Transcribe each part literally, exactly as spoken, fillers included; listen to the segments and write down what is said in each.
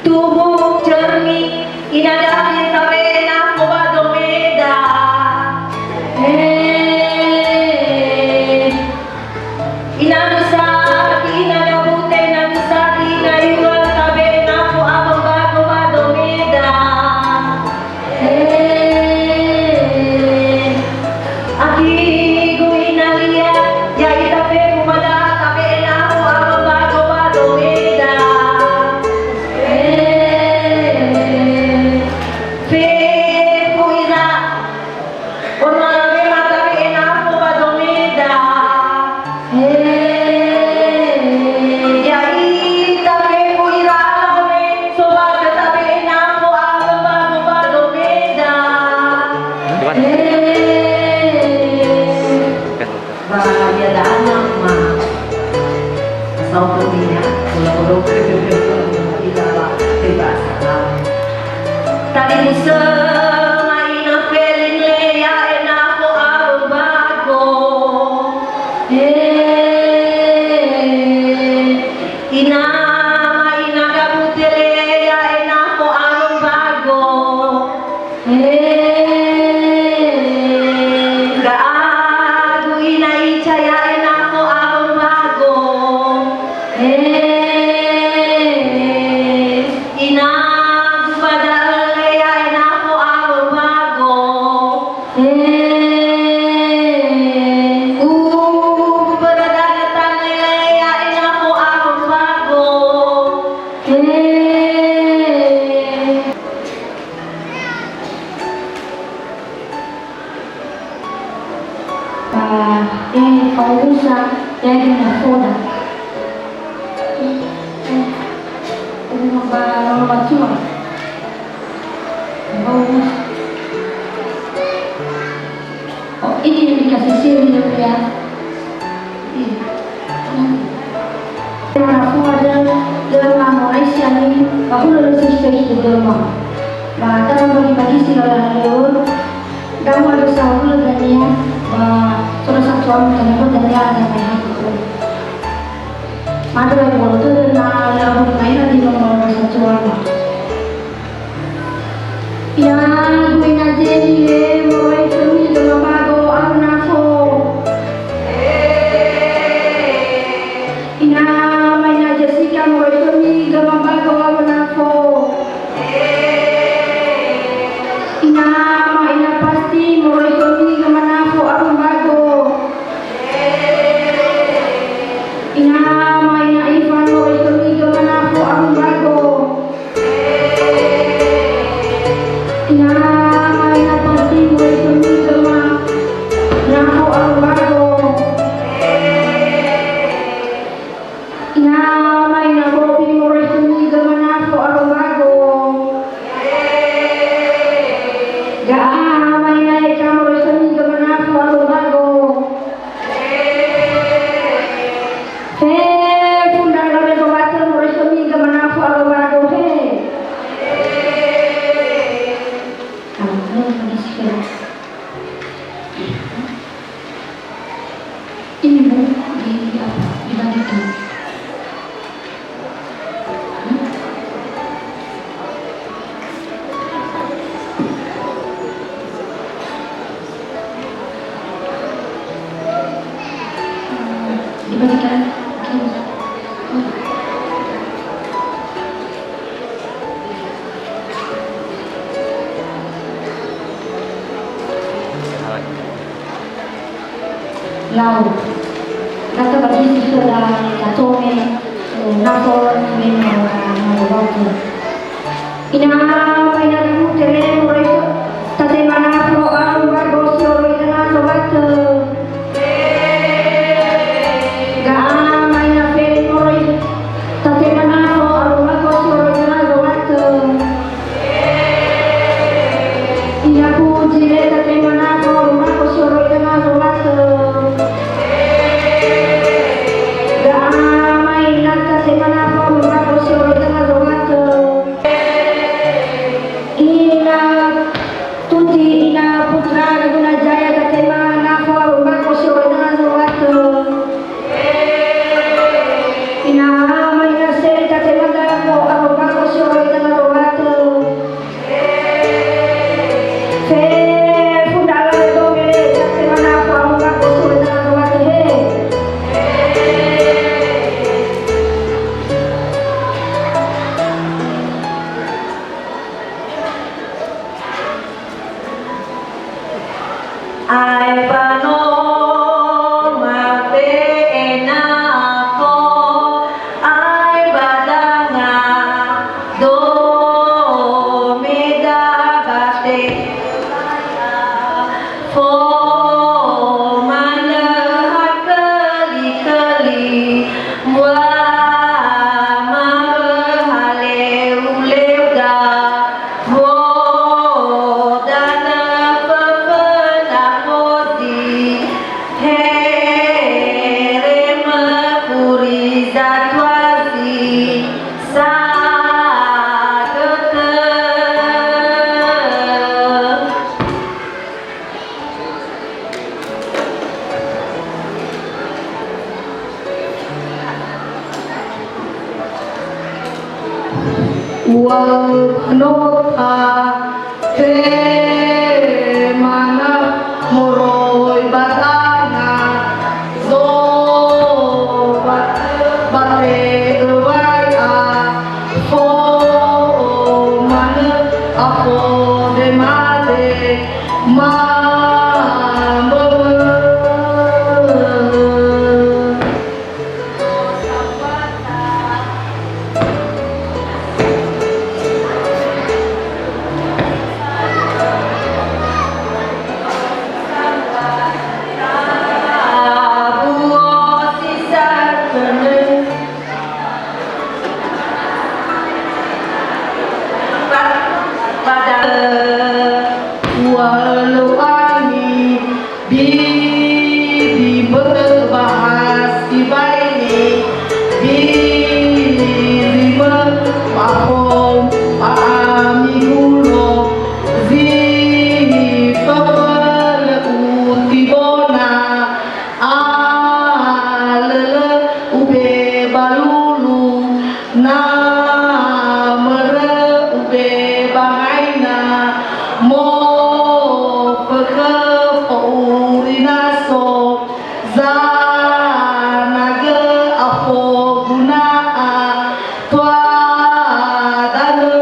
Tubuh cermin, ina da'e tabe'e nafo ba domeda. Eh, ina nusadi, ina gabute, ina nusadi, ina yua tabe'e nafo awö mbago ba domeda. Eh, akigu ina lia, ya'ita fefu ba da'a tabe'e nafo awö mbago ba domeda. Eh, fefu ira, ono alawe ma tabe'e nafo ba domeda. He, ya'ita fefu ira alawe, sobatö tabe'e nafo awö mbago ba domeda. He. Ba ya da'ana ma. Asal pemina, bola bodoh, ila ba, bebas. Tadi musöma ina felin le ya'e nafo awö mbago. Eh, ina ma ina gabute le ya'e nafo awö mbago. Eh, ga'agu ina ica ya'e nafo awö mbago. Eh, ina gubada le ya'e nafo awö mbago. Eh, ubu berada tanele ya'e nafo awö mbago. Eh. Ba, eh, fausa, ya, ya, foda. Eh, eh, ba, mama tua. Fausa. Oh, ini yang dikasih sini ya, ya. Iya. Mana fua döma moraisi ami, ba hulö lö sesei döma. Ba tara bagi-bagi si lala halöŵö, damu ada sahulö dania, ba soda satuan dania, ba dania ada mai hati. Mada bagi bolo tödö na lö abu maina di nomor satuan. Ina gu ina Jeni le moroi khömi gama mbago awö nafo. Ina ma ina Jessica moroi khömi gama mbago awö nafo. Ina ma ina Pasti moroi khömi gama nafo awö mbago. Ina ma ina Ivan moroi khömi gama nafo awö mbago. Ina ma ina Pasti moroi khömi gama nafo awö mbago. Ina ma ina Bobi moroi khömi gama nafo awö mbago. Ga'a ma ina Eka moroi khömi gama nafo awö mbago. Fefu ndra alawe zobatö moroi khömi gama nafo awö mbago he. Ini mau di apa? Dibagikan. Dibagikan. Lau. Nata bagisi khöda tatome, eh, nafo, mena, na, na, na, ina ma ina Ute le moroi khö tatema nafo awö mbago si oroi döna zobatö. Ga'a ma ina Feli moroi tatema nafo awö mbago si oroi döna zobatö. Ina Puji le tatema nafo awö mbago si oroi döna zobatö. Ga'a ma ina tatema nafo awö mbago si oroi döna zobatö. Ina Ae ba no mabe'e nafo, ae ba danga do meda bate. Fo manö ha köli-köli, mbua ma'öhaleu-leuda. Wo danö föföna fosi, here möfuri zatua zi sagötö. Ua no ta te mana moroi ba danga, zo ba, ba te ewai a fo manö a fo de made ma mböbö. U'alö ami, bi, bi mbö'ö ba ha sibai ni, bi, bi mö ba hom ba ami hulo, zi föfölö utibona, alölö ube ba lulu, na mörö ube ba haina, mofökhö fo'urinaso, zanagö afoguna'a tua danö.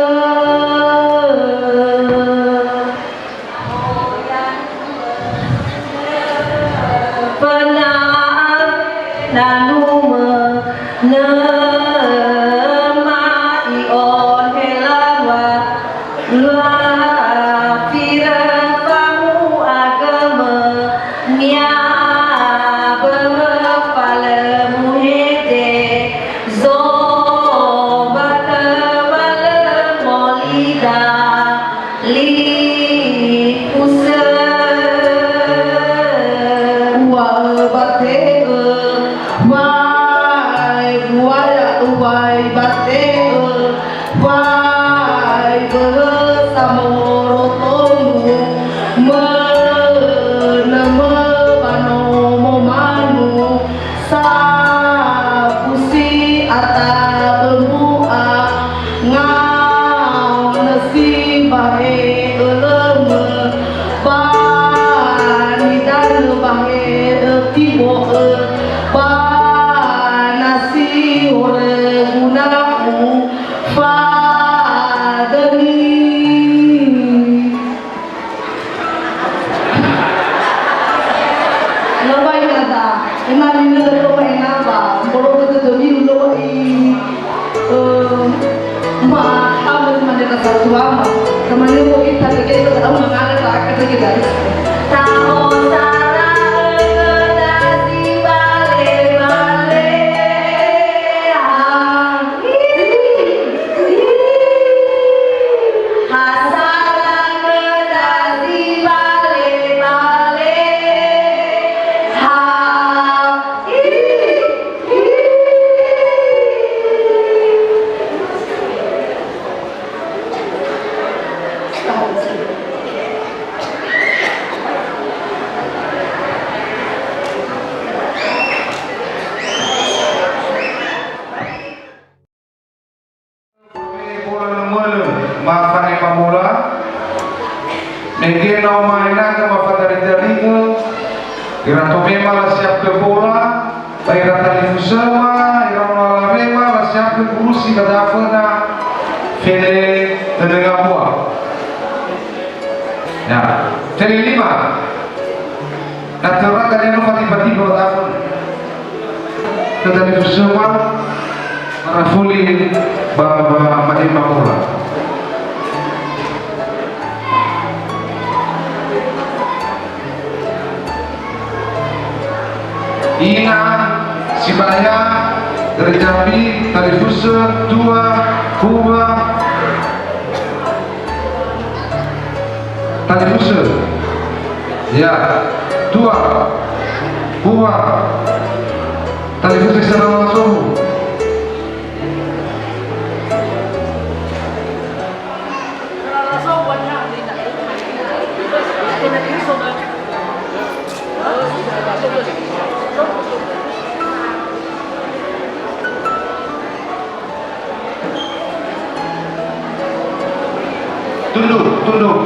Föna awena numö, nöma i'ohe laŵa, lua firö famu'agömö, nia böhö falö muhede, zo ba töbalö molida. Lifusö. U'abate'ö, wai, u'aya, u'abate'ö, wai, böhö samoro tonu, mönö mö ba nomo manu, safusi atabö mbu'a, ngaonö si ba he'ölömö, ba nidanö ba he'ö tibo'ö, ba nasi horögu na'u fadöni. Lawai nada, ena minö da toma enaba, mbolo dödömi ulo i, eh, ma hamil mane na satu ama. Kamane mo ita dege da au mangana da aka dege da. Ta'o sara da si bale bale. Ah. Bola numölö, ma fanema bola. Mege nao ma'enaga ma fadari-dari'ö, ira tomema lasiapö bola, ba ira talifusöma, ira ono alawema lasiapö gurusi ba da'ö föna fele dödö ngawua. Ya, fele lima. Acara kalian no fati-fati ba dafun. Tadi fusema marafuli ba, ba, ba, ba, ba, Ina, Sibaya, Dari Jambi, Talifusö, Tua, Huwa, Talifusö. Ya, Tua, Huwa, Talifusö, Sarawa, Sohu. Tunduk, tunduk.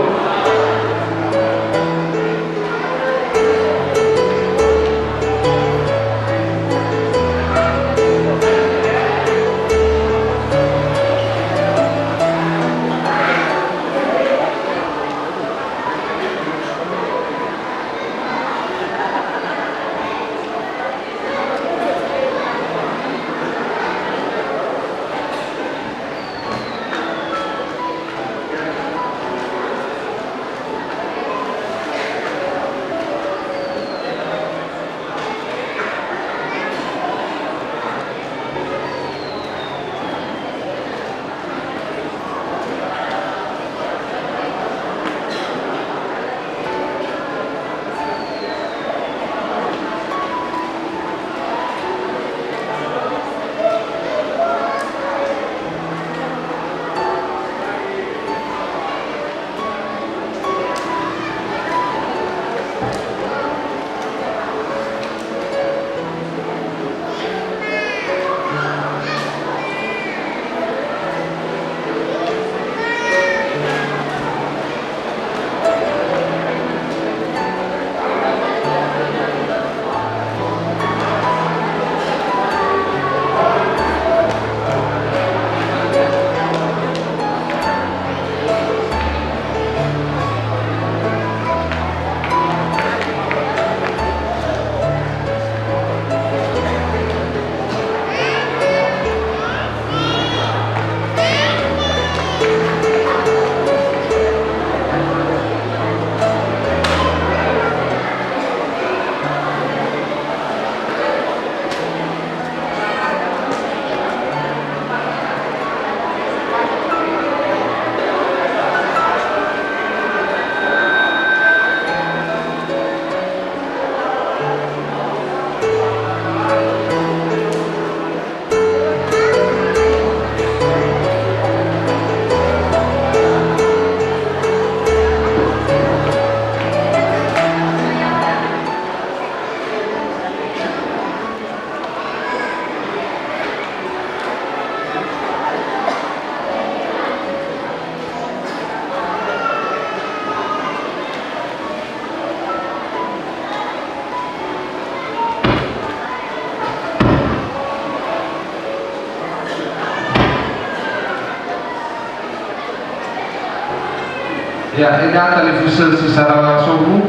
Ya, ini talifusö si Sarawa Sohu.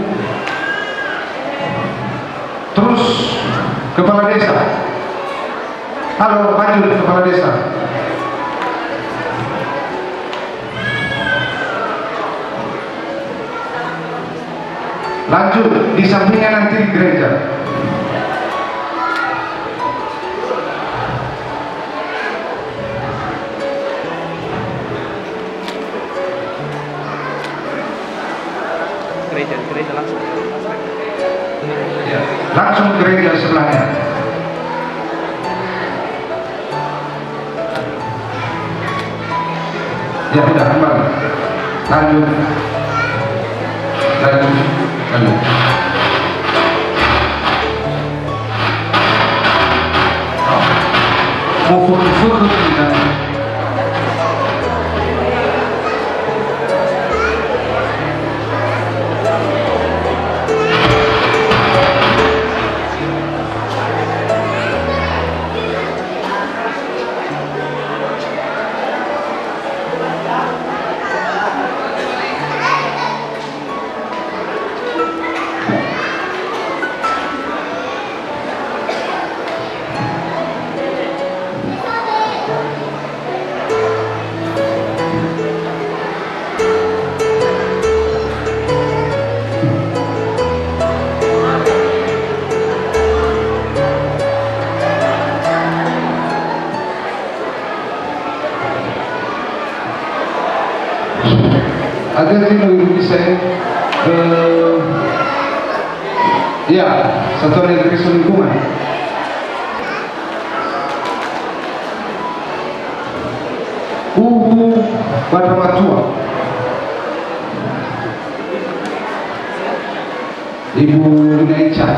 Terus kepala desa. Halo, maju kepala desa. Lanjut, di sampingnya nanti gereja. Gereja, gereja langsung. Ya, langsung gereja sebelahnya. Ya, udah, kembali. Lanjut. Lanjut. Lanjut. Mufur-mufur kita. Ada sih bagi bisa ya. Eh, ya, satu hari dari selingkungan. Ubu pada matua. Ibu Naica.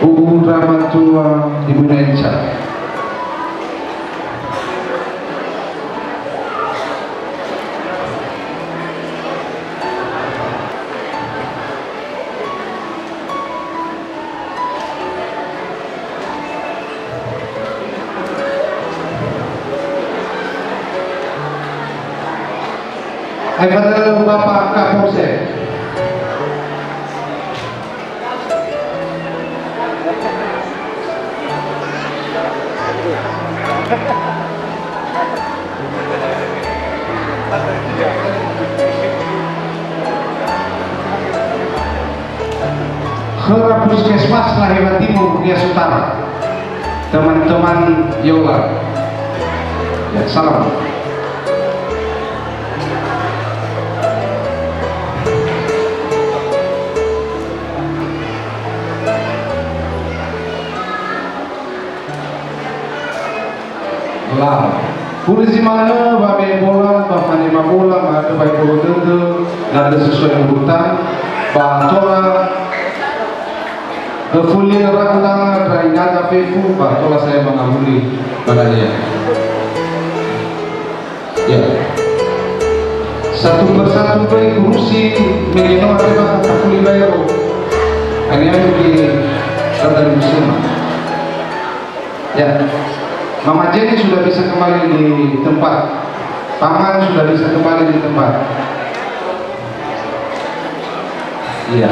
Ubu ndra matua, Ibu Naica. Aefa da'ö Bapak Kapolsek. Khöra Puskesmas Lahewa Timur, Nia Sutara. Teman-teman Yola. Ya, salam. Lau. Hulö zi manö wame'e bola, ba fanema bola, ba bai bolo dödö, na lö sesuai urutan, ba tola öfuli ra'ö langa ndra inada fefu, ba tola saya mangawuli ba dania. Ya. Satu persatu goi urusi mege no ada ba tafuli bayaro. Ani anu di kata di musim. Ya, Mama Jenny sudah bisa kembali di tempat. Paman sudah bisa kembali di tempat. Iya.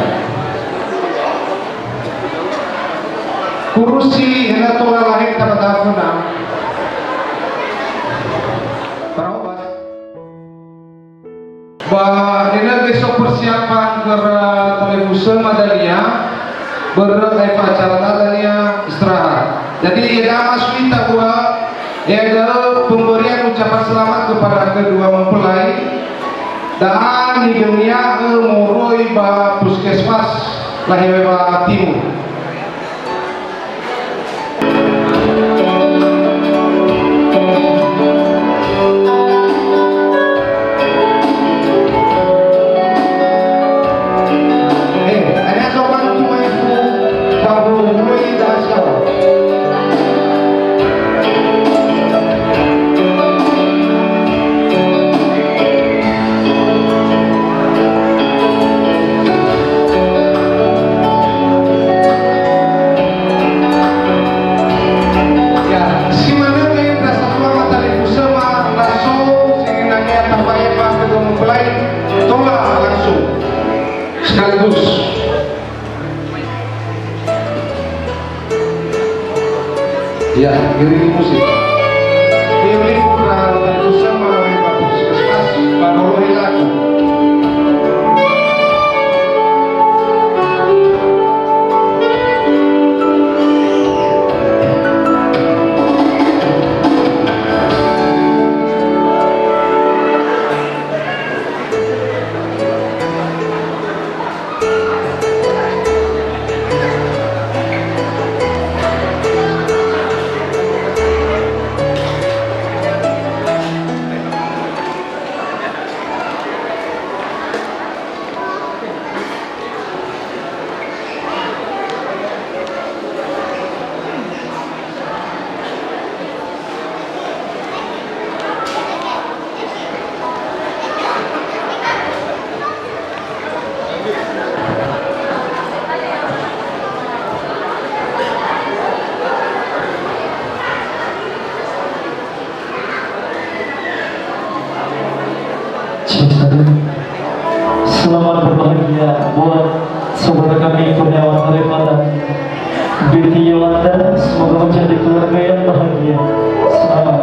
Kurusi ena'ö tola laheta ba daföna. Paraoba. Ba ena'ö gö so persiapan khöra talifusöma dania, börö aefa acara dania istirahat. Jadi, iada'ö ma sui tabua, ya'ia da'ö pemberian ucapan selamat kepada kedua mempelai, da'a nidönia'ö moroi ba Puskesmas Lahewa Timur. Ya, si manö gö ndra satua matalifusöma, na so sinangea tafa'ema kedua mempelai, tola langsung sekaligus. Ya, iringi musik. Iringi musik, ba puskesmas, ba lolohe lagu. Selamat berbahagia buat saudara kami Kurniawan Arifata. Betty Yolanda, semoga menjadi keluarga yang bahagia. Selamat.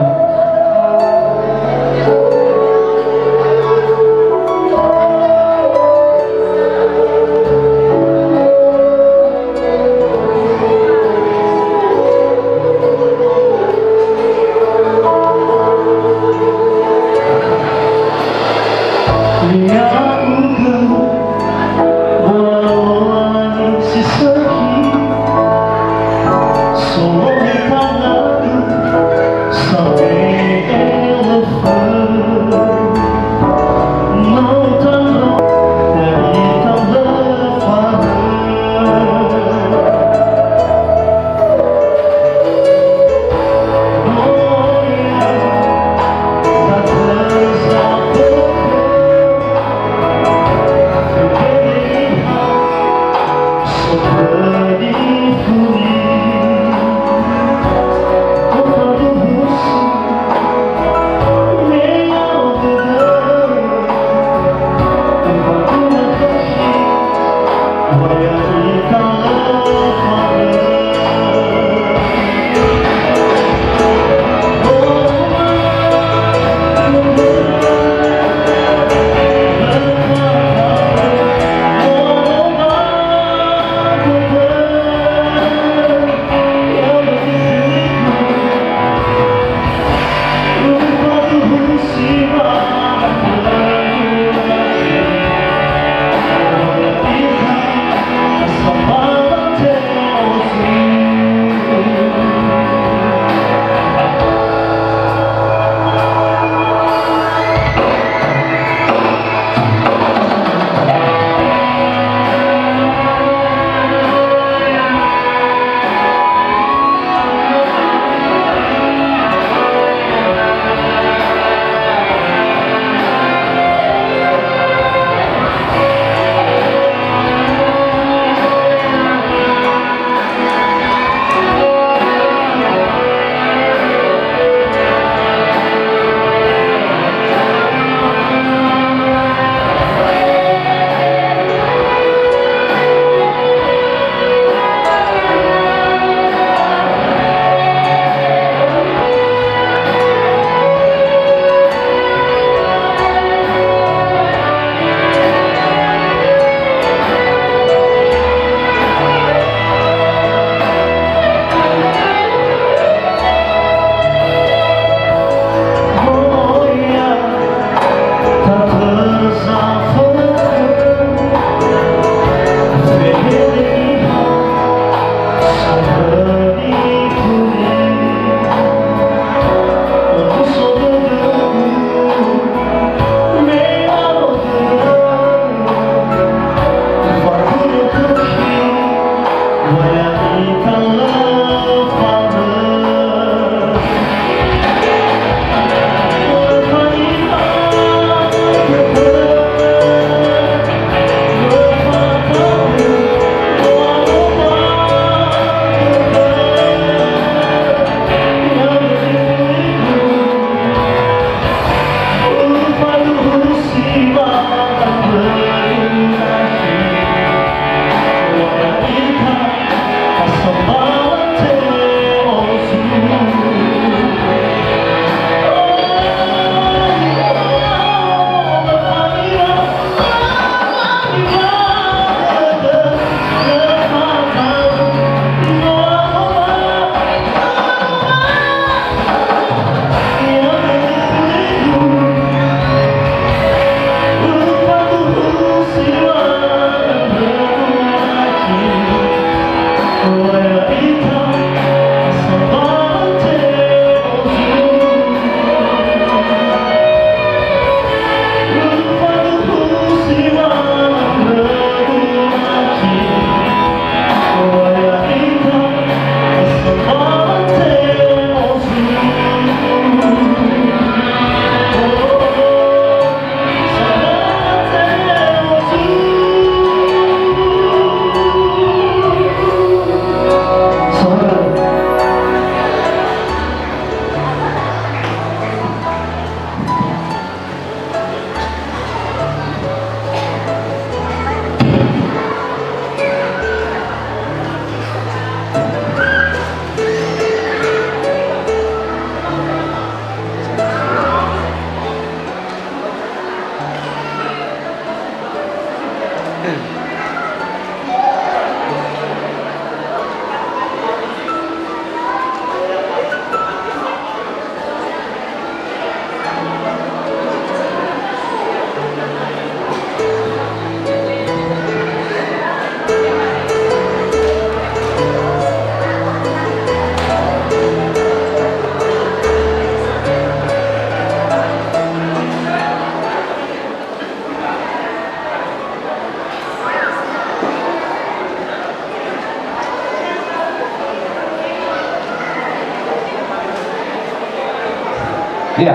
Ya,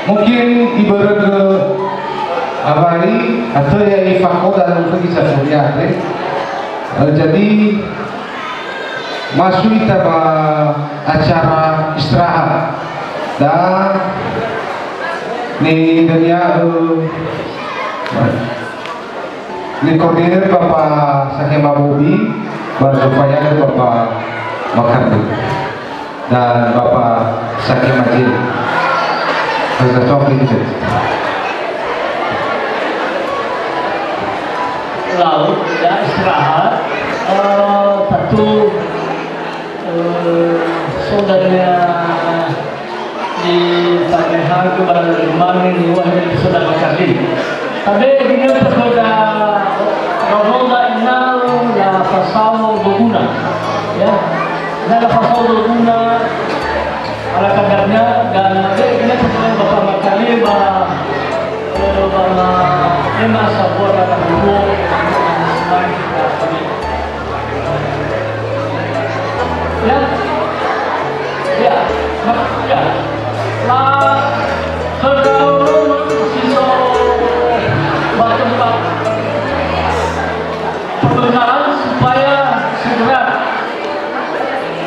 mungkin ibörögö awai atau ya ifakoda dan untuk bisa kuliah, eh. Eh, jadi, masuk kita ba acara istirahat. Dan ni dunia, eh, Nikoordinir Bapak Sakema Bobi, ba Zufaya Bapak Makardi, dan Bapak Sakema Jil. Harga topeng itu. Lau, ya, istirahat. Eh, satu, eh, saudaranya Di Tanehagö ba Lerumane niŵa'ö Saudara Karli. Tabe ginõtö khöda Romoda ena'ö lafasao doguna. Ya. Na lafasao doguna ala kadarnya dan tabe ginõtö khöda Bapak Makali ba, eh, ba ma-, ema sabua kata buku. Ya. Ya. Nah, ya. La, sedang si so ba tempat pembenaran supaya segera,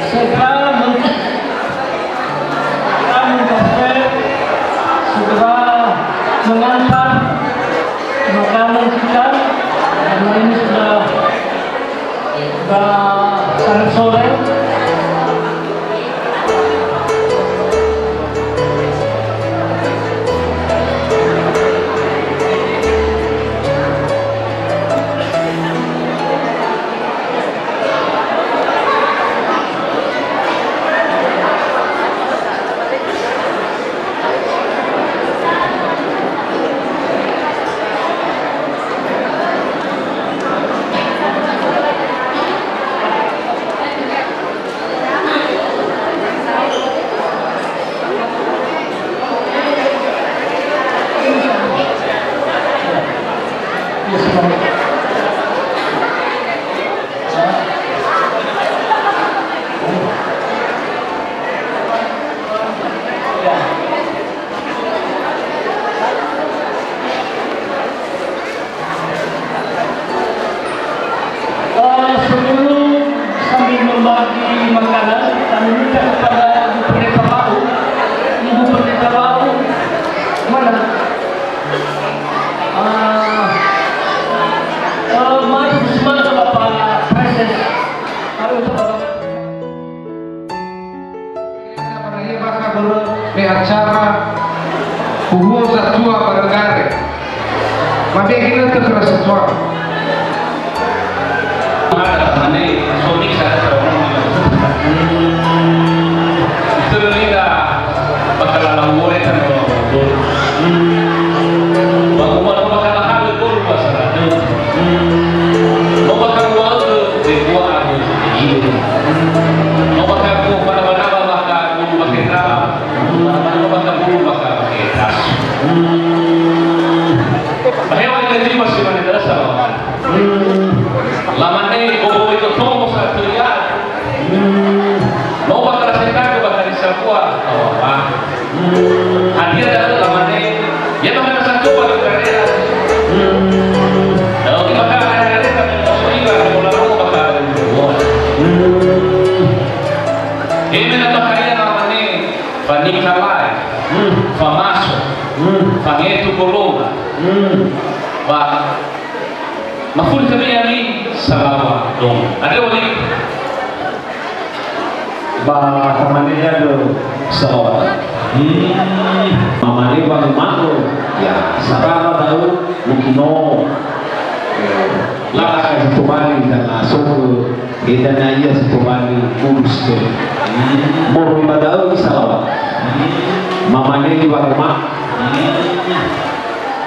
segera men-, segera mengkafé, segera mengantar makanan kita, karena ini sudah Ba, selamat sore. Di makanan, kami minta kepada Ibu Pendeta Bau. Ibu Pendeta Bau, mana? Ah, eh, mari semangat Bapak Presiden. Ayo, Bapak. Pada ia bakha börö me acara huhuo satua ba negare. Mabe'e ginötö khöra satua. Mane, so miksa khöra. Itörö lira bakha lala huhuo eta no. Ba kuma no bakha lahalö golu ba sara'atö. No bakha uwa'ö, zebua aku. No bakha ku pada-pada bakha golu bakha drama. Lamane bakha bulu bakha bakha etas. Bahewa ina lima si mane darasa lawan. Lamane gogo itu tomo satu ya. No bakha setaku bakha di sapua. Hadia da'ö lamane. Ya bakha satu bakha karya. Da'ö bakha karya kami masuk ila, bakha. Ini na bakha ya lamane. Fanikalai, hmm, famaso, hmm, fangetu kolona, hmm, ba mafuli khömi ami salawa dong. Ada wali? Ba tamane ya do salawa. Hmm, mamane ba mano ya sarara da'ö mungkin no. Eh, la akan tobali dan asoko. Eda na ia si tobali urus ke. Moroi ba da'ö isalawa. Mamane iwa'ö ma.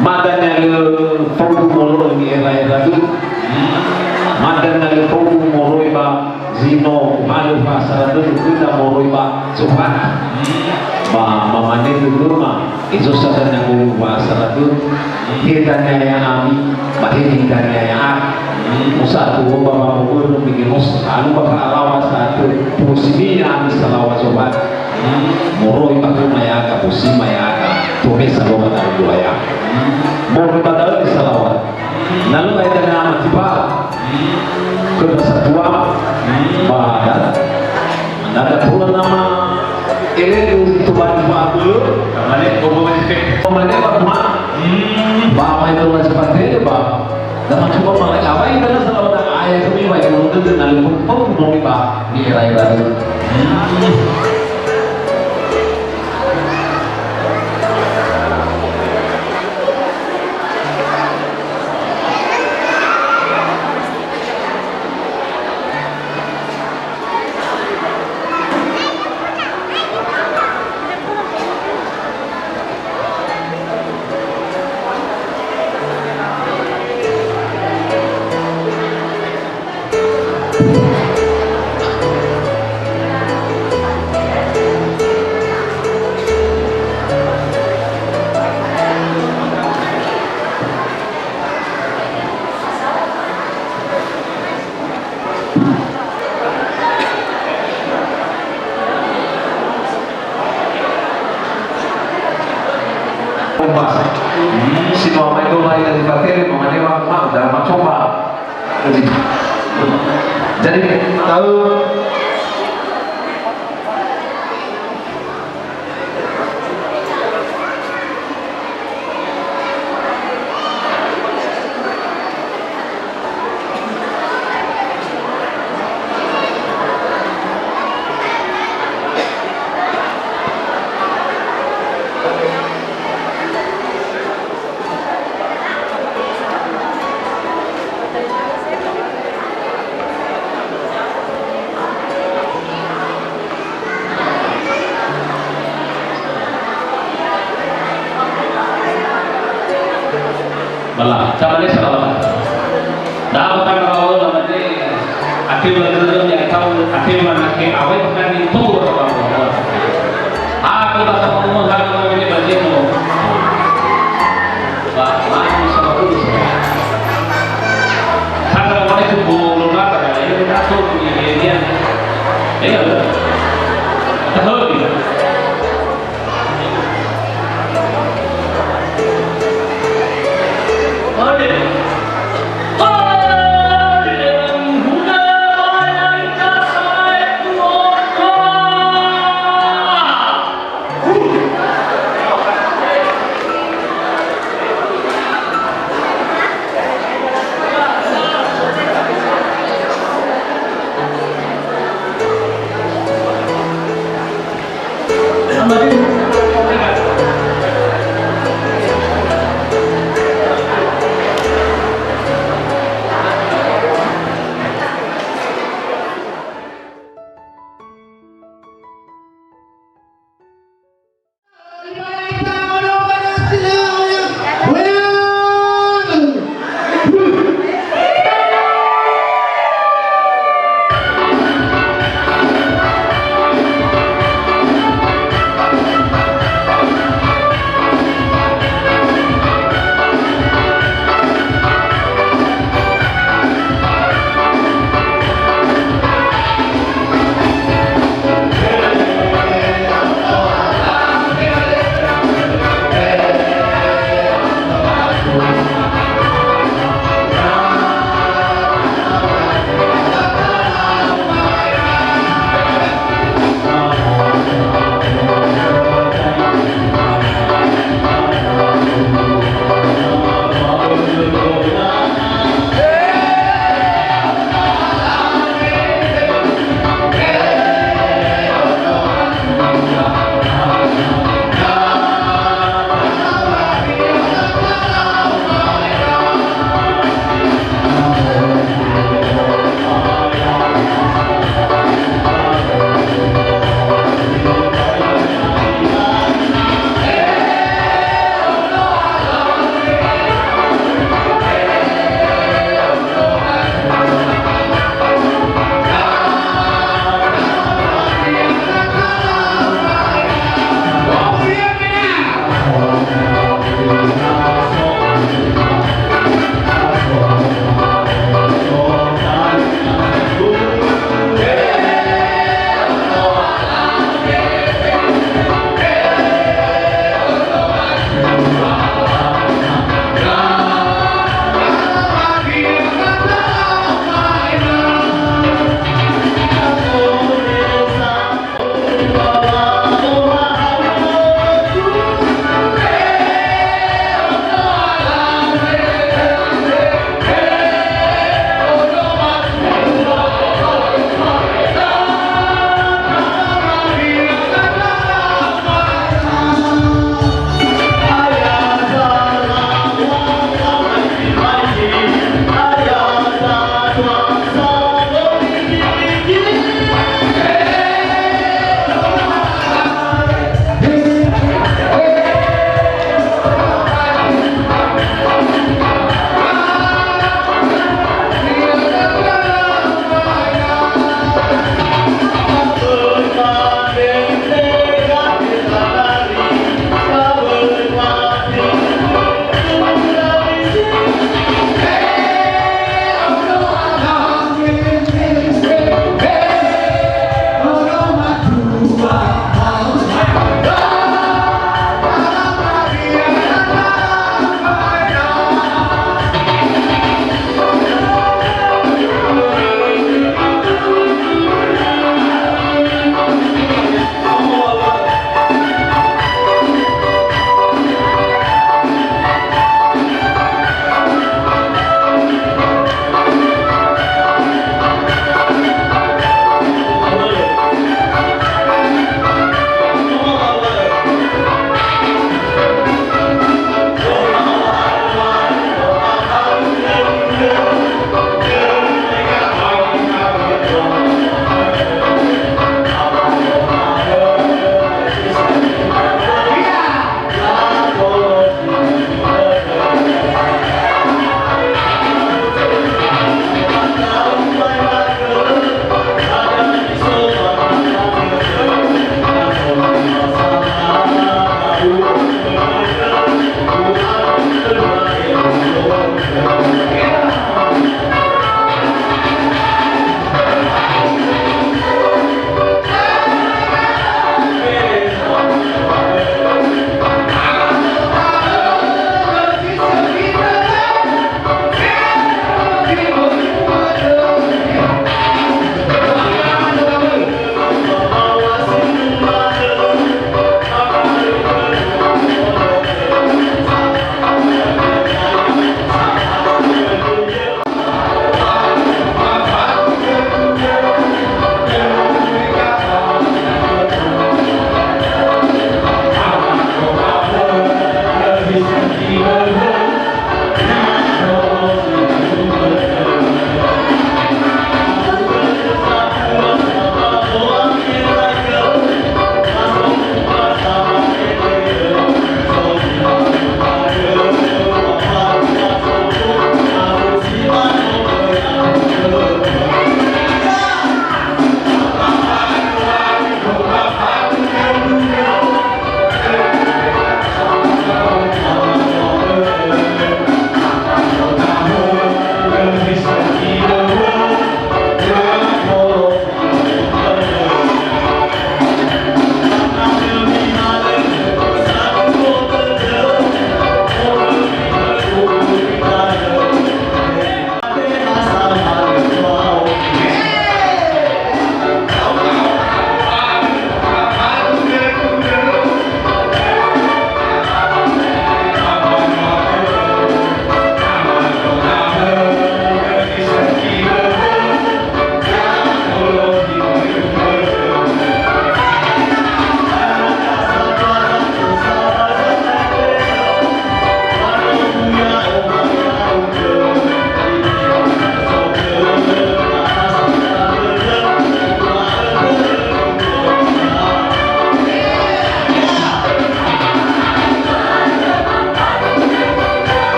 Mada na lö faudu molo'ö ni era-era dulu. Mada na lö faudu moroi ba zino uhalö fa'asara dödö khöda moroi ba Zohar. Ba mamane dödöma. Ezo sa dania ngolu bahasa Rabu, he dania ya ami, ba he dania ya ami. Musa tu ba ba mo ulu mi genos, anu ba ka alawa sa tu, pusimia ami salawa sobat. Moroi ba tu maya ka, pusi maya ka, tu mesa lo ba ta dua ya. Moroi ba ta salawa. Na lö ba dania ama tiba. Khöda satua, ba da. Na da pula nama elegu tobali fa'abölö. Kamane, bobo mane. Kamane ba ma. Hmm. Ba mai dola sepatele ba. Da ma coba ma awai da na salawa da aya kami ba yang udah na luput pun mau ba. Ni era-era dulu. Hmm. Ombasa. Hmm, si no amai do lai dari Fatere, mamane wa, ma, udah ma coba. Jadi, tahu. Bala, sama ni salah. Dah bukan bawa nama ni. Akhir bulan ni, yang tahu, akhir bulan, akhir awal bukan itu, apa-apa. Aku tak tahu, mau hari mau ini, bajingan. Ba, mane sama dulu. Sandra mane tu bulu nata ya, ini tak tahu ni dia. Iya, betul. Tahu dia. Ada. Ada. Huda, ada.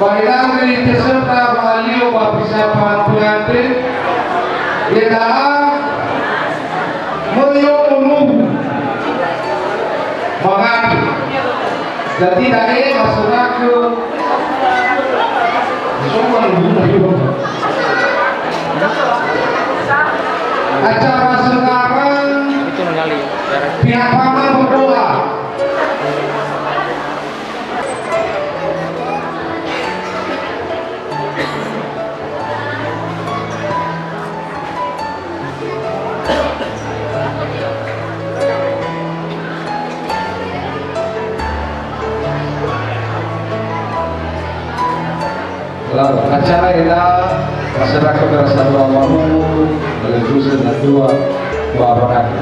Ba ena'ö me itesöta wa'alio ba Pisapa Tuate, iada'a möi yo'o nuhu mangandrö. Jadi da'e masorakö, soman nuhu. Acara sekarang pihak paman berdoa. Lalu, acara ena masyarakat berasa dua mahu, oleh khusus dan dua, dua orang.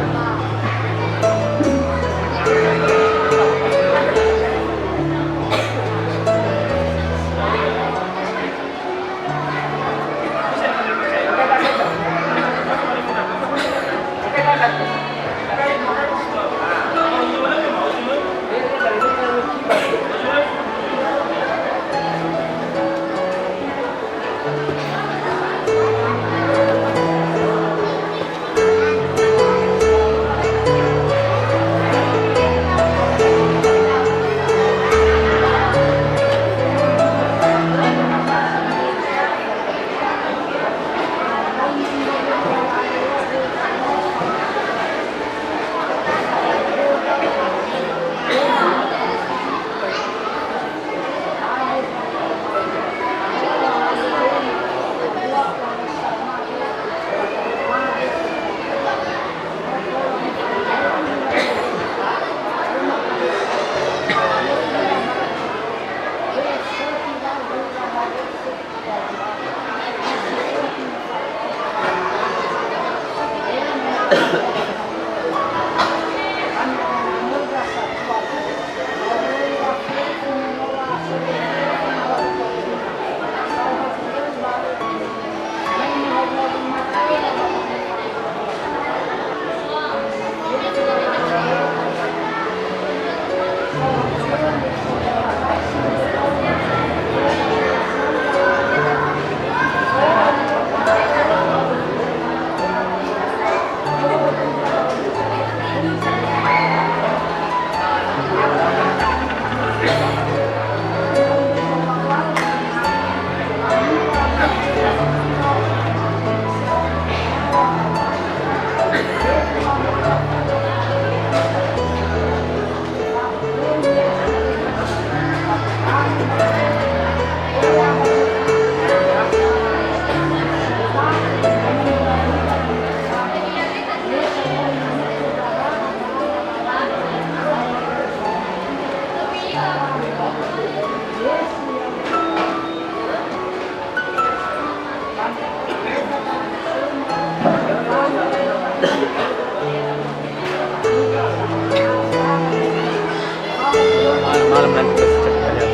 Malam, malam nanti kita cek aja.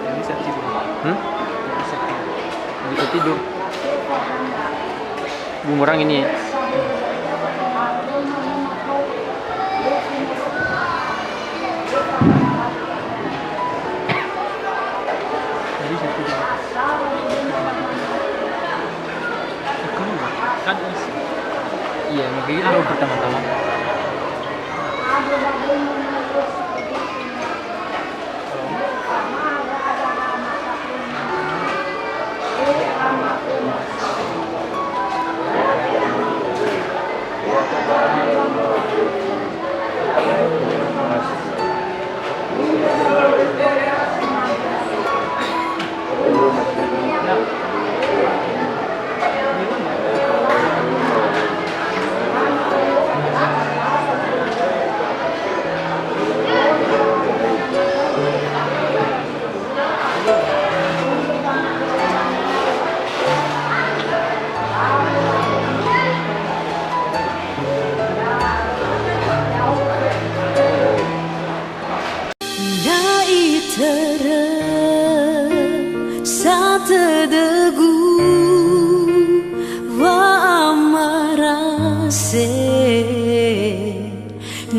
Nggak bisa tidur. Hmm? Nggak bisa tidur. Nggak bisa tidur. Bumerang ini. Jadi satu. Kan isi. Iya, mungkin itu pertama-tama.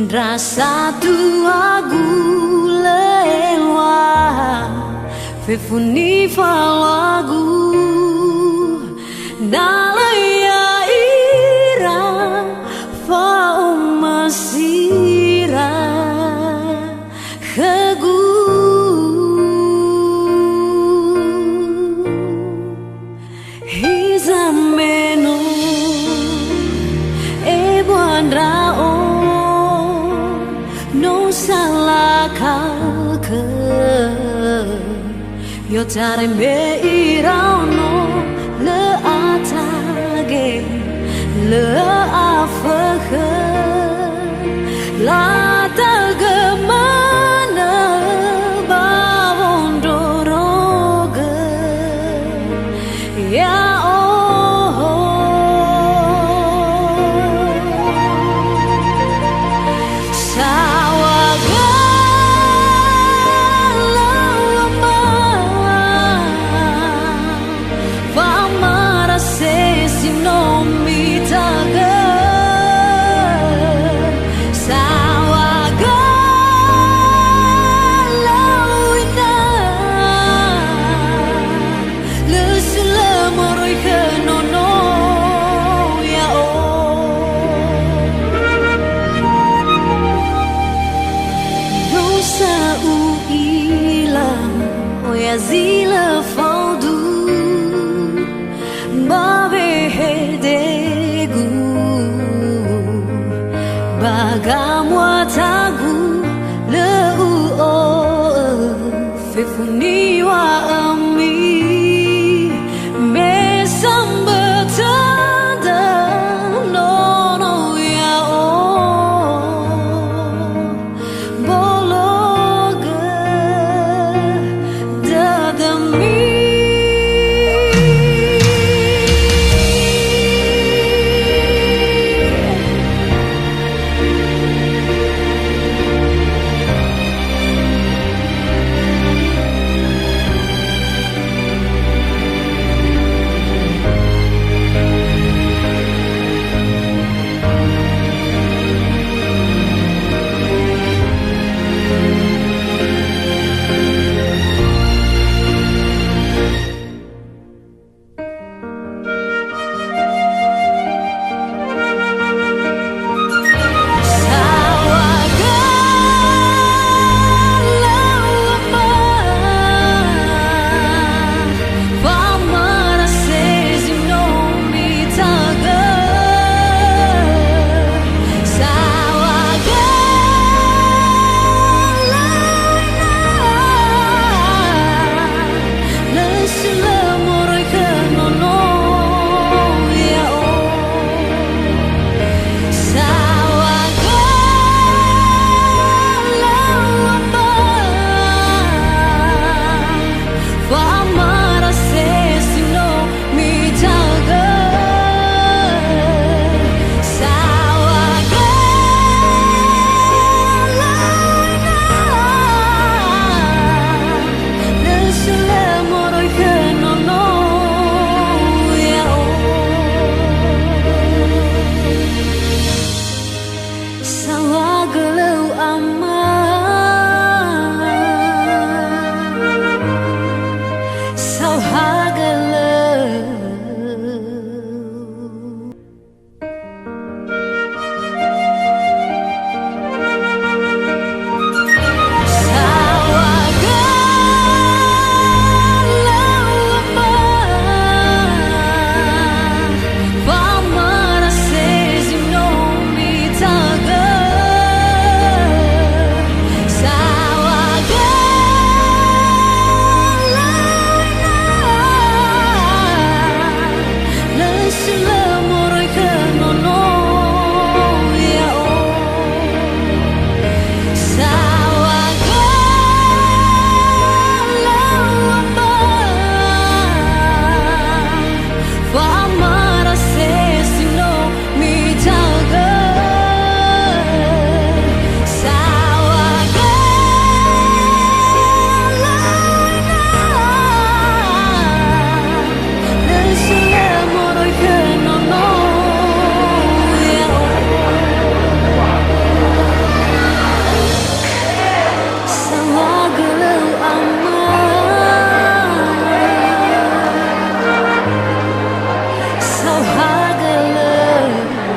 Ndra satuagu lö eluaha fefu nifaluagu, na lö ya'ira fa'omasira khögu. Hiza me no ebua ndra'o, no salaka khö. I'otarai me iraono, lö atage, lö afökhö. Latagö manö ba wondrorogö ya'oho. Saŵa galau ama. Wa'amara se si no mitagö, saŵa galau ina, lö sulö moroi khö nono ya'o. Dosa u'ila, oya zi lö faudu, ba wehedegu, ba gamuatagu lö u'o'ö fefu niŵa'ömi, me sambö tödö nono ya'o. Bologö dödömi.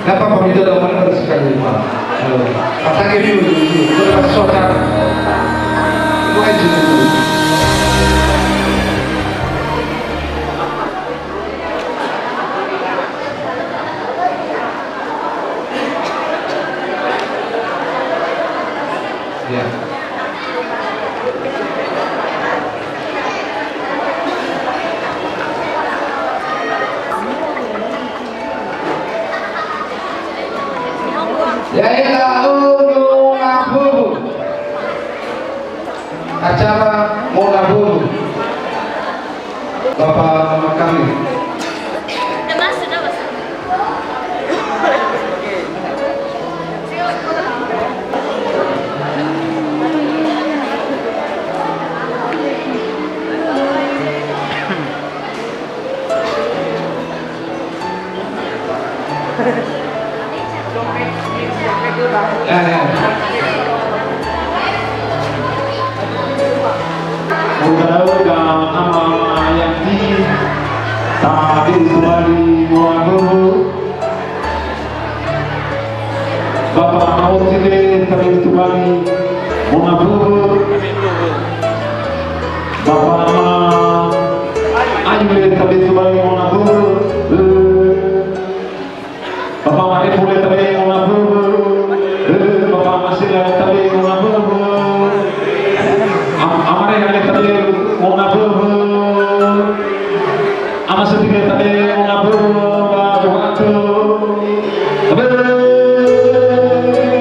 Apa pamida dalam sekali, Pak? Halo. Patage dulu, dulu. Terus suara. Bukan dulu. Ya. Ya'e da'ö Monaböbö. Acara Monaböbö. Bapak Mama kami. Eh. Mudah-mudahan ama Yanti, tadi kembali Monaböbö. Bapak Maotile, tadi kembali Monaböbö. Bapak Ma Ayu le, tadi kembali Monaböbö. Bapak Made Pule tabe Monaböbö. Bapak Masila tabe Monaböbö. Am-, Amare Ale tabe Monaböbö. Ama Setile tabe Monaböbö, ba Zohato. Tabe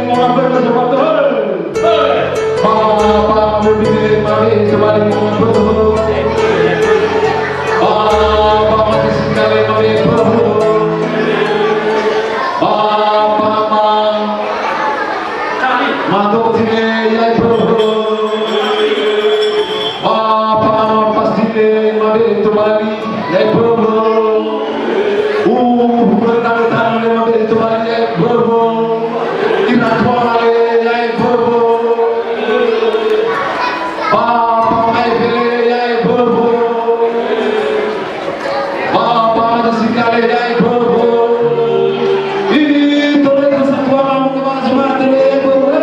Monaböbö Zohato. Bapa Mubide Made Sebali Bapa Made Sikale Made Bapa Ma Mato Tine Yai Bapa Ma Pasile Made Tobali. Yai böbö. Uhu bertang-tang lema be itu bali yai böbö. Ira tuala le yai böbö. Bapa mai fele yai böbö. Bapa mai sikale yai böbö. Ini tole persatuan kamu ke Pak Sumarto yai böbö.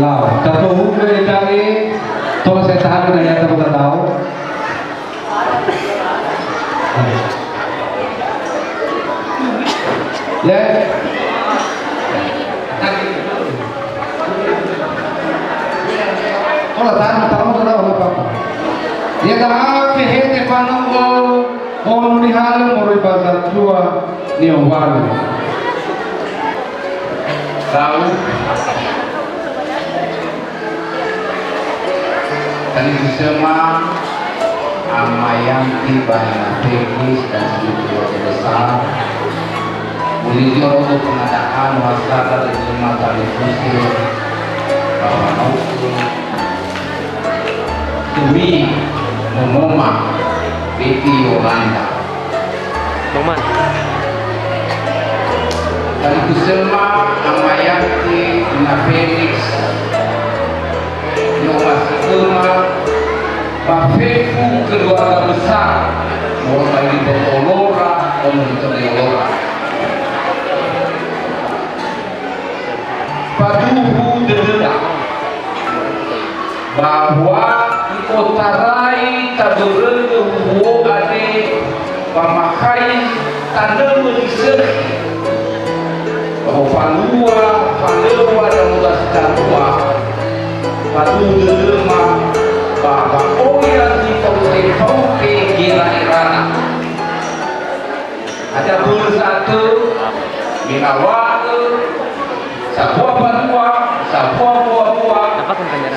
Lau, tafahu'ö da'e, tola saya tahan na ya tafatatau. Ya. Tola tahan, tahan, tahan, nggak apa-apa. Ya, tahan, fehete panu'ö, ono nihalö moroi ba zalua ni'ombalu. Tahu. Talifusöma Ama Yanti ba Ina Felis dan seluruh keluarga besar. Muli zio rodo pengadaan wasada di rumah talifusö Bapak Nauku. Demi Momoma, Beti Yolanda. Moman. Talifusöma Ama Yanti, Ina Felix, Yoma Sigema, ba fefu keluarga besar, moroi ba ira mboto olora, ono mboto olora. Faduhu dödöda bahwa i'otarai tabörögö huhuo andre wamakhai tanõmö zi sökhi. Ba wofalua, falöŵa, ndra'odo si darua, faduhu dödöma ba wa'oya zi faute-faute gera'erana. Hadia börö sa'atö, me ngawa'ö, sambua mbanua, sambua mbuabua,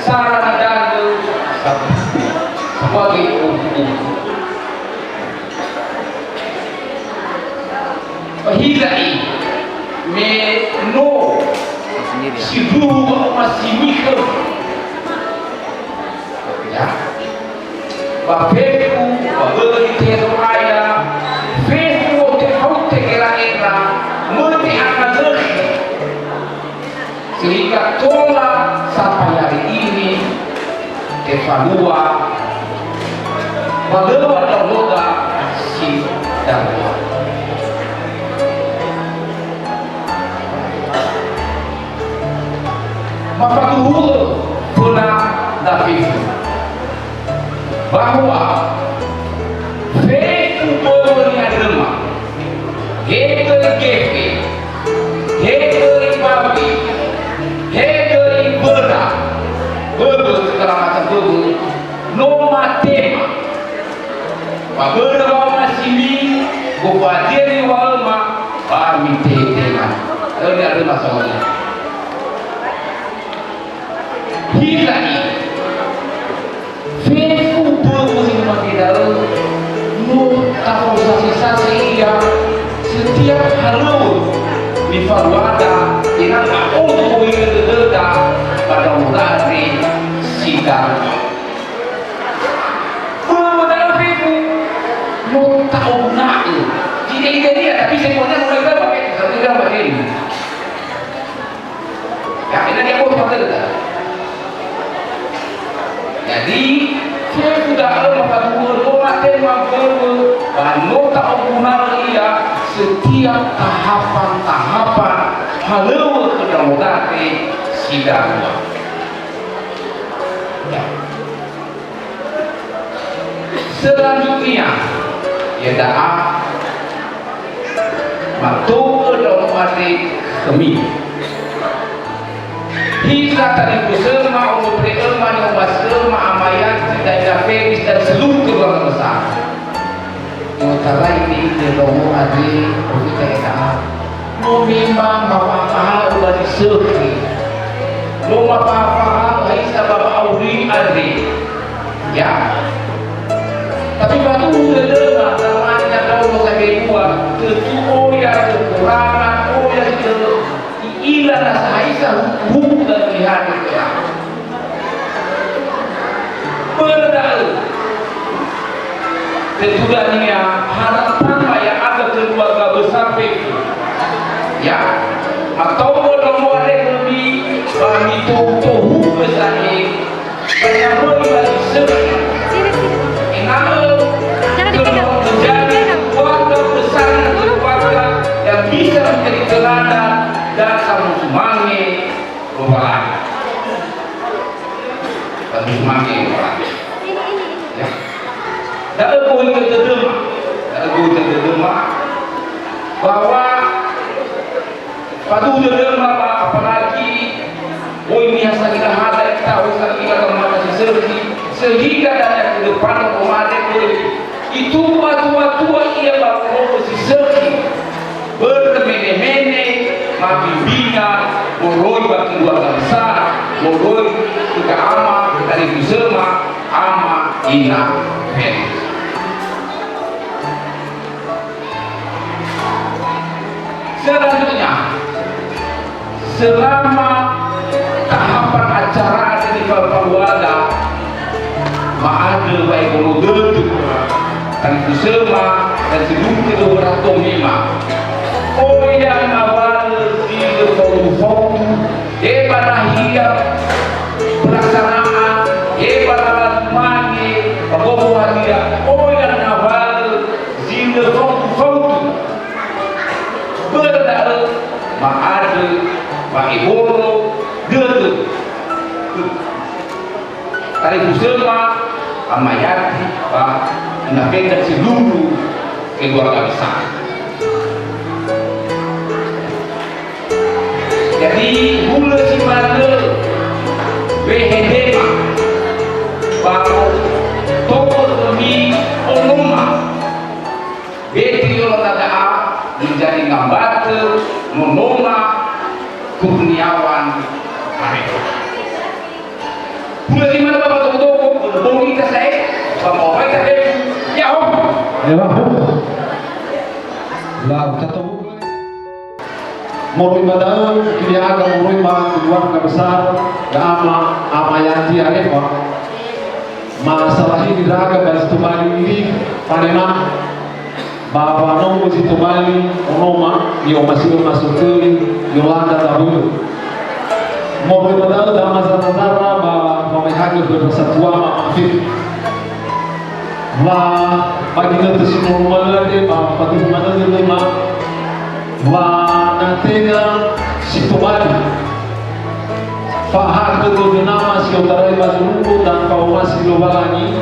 sara na dangö, sambua, sambua göi owu-owu. Ba hiza'i, me no sindruhu wa'omasi nikhöu. Ya. Ba fefu, ba böi tehe Zo'aya, fefu faute-faute gera'era, möi angazökhi. Sehingga tola sampai hari ini, tefalua, ba lö ndra'odo si darua. Mafaduhu'ö föna ndra fefu. Bahwa fefu böwö ni'andröma, he göi gefe, he göi bawi, he göi böra, böwö segala macam böwö, no matema. Ba börö wa'omasimi, gofadia niŵa'öma, ba mitehete mane. Lö ni'andröma saohagölö. Hiza'i, fefu böwö zi mane da'ö, no tafosasi-sasi ia setiap halöŵö nifaluada, ena'ö a'odo gohilö dödöda ba ndra'odo andre si darua. Böwö da'ö fefu, no ta'oguna'ö. Tidak ideal, tapi semuanya mulai berapa? Satu gram materi. Ya, ini dia bos materi dah. Jadi, fefu da'ö mafaduhu'ö no matema böwö, ba no ta'oguna'ö ia setiap tahapan-tahapan halöŵö khö ndra'odo andre si darua. Ya. Selanjutnya, ya da'a, mato'ö ndra'o andre khömi. Hiza talifusöma, ono mbe'öma, ni'omasi'öma, Ama Yanti, Daina Felis, dan seluruh keluarga besar. I'otarai ndra'o andre, ofita eda'a. No memang mafahafahaö ba zi sökhi. No mafahafahaö hisa ba wa'auri andre. Ya. Tapi ba tuhu dödöma, namanya kaum no sabe dua, tentu oya, kekurangan, oya, gitu. I'ila nasa haisa huku-huku dan pilihan itu. Börö da'ö, tentu dania harapan ya'aga keluarga besar fefu. Ya, atau ndra'o andre khömi, ba mitohu-tohu besar Mangge. Ya. Da'ö gohitö dödöma. Da'ö gohitö dödöma. Bahwa faduhu dödöma ba apalagi oi niha sangila hada ita, oi sangila gamata si sökhi, sehingga dania ke depan otomatis oi itubu tua-tua ia ba wolo'ö si sökhi. Börö mene-mene, mabimbingan, moroi ba keluarga besar, moroi khö ga'ama, talifusöma, ama, ina, mene. Selanjutnya, selama tahapan acara ada di keluarga, ma'andrö wa'ebolo dödö, talifusöma, dan seluruh kedua orang tua mema. Oi ngawalö zi lö faudu-faudu, he ba nahia pelaksanaan, he ba lala zumange, ba gofu hadia, oi ngawalö zi lö faudu-faudu. Börö da'ö, ma'andrö wa'ebolo dödö. Talifusöma, ama Yati, ba ina Fenda seluruh keluarga besar. Jadi, hulö si manö wehedema ba toko dödömi onoma. Beti Yolanda da'a menjadi ngambatö nonoma Kurniawan Arema. Hulö si manö ba toko-toko, bongi ita sa'ae, ba ma'ofa ita fefu, ya'ahowu. Ya'ahowu. Lau, tatowu. Moroi ba da'ö, ya'aga moroi ba keluarga besar, ga'ama, ama Yati Arema. Masalahili ndra'aga ba zi tobali live, Arema. Ba wanongö zi tobali onoma, ni'omasi'ö masötöli Yolanda Dabölö. Moroi ba da'ö damaza-mazara ba wamaehagö khö ndra satuama ma'afefu. Wa ba ginötö si no lumalö andre ba faduhu manö dödöma, wa na tenga si tobali. Fa'ahakhö dödö nama si otarai ba zorugo dan fa'omasi Lowalangi,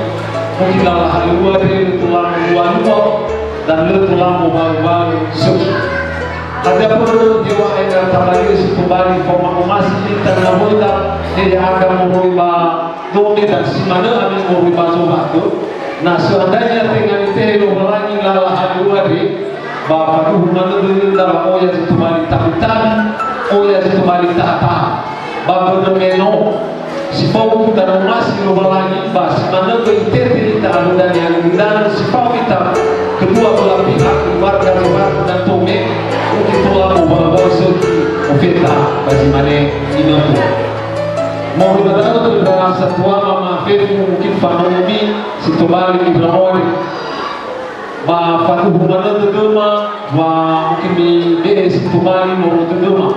mugi lala halöŵö andre lö tola mobualua dan lö tola mobaöbaö sökhi. Hadia börö heŵa'ae na tabali'ö si tobali faoma omasi ita nawöda, he ya'aga moroi ba Dome dan si manö ami moroi ba zombakö, na seandainya tenga nitehe Lowalangi lala halöŵö andre, ba faduhu manö dödöda ba oya zi tobali tabi-tabi, oya zi tobali taha-taha. Ba börö me no si fao u'uta nomasi Lowalangi, ba si manö göi itete ita awö dania gulidanö si fao ita kedua belah pihak, keluarga Lowalangi dan Tome, mugi tola mobaöbaö sökhi ofeta ba zi mane inötu. Moroi ba da'ö khö ndra satuama ma'afefu, mungkin fanongomi si tobali ira ore. Ba faduhu manö dödöma, wa mungkin mibe'e si tobali nono dödöma.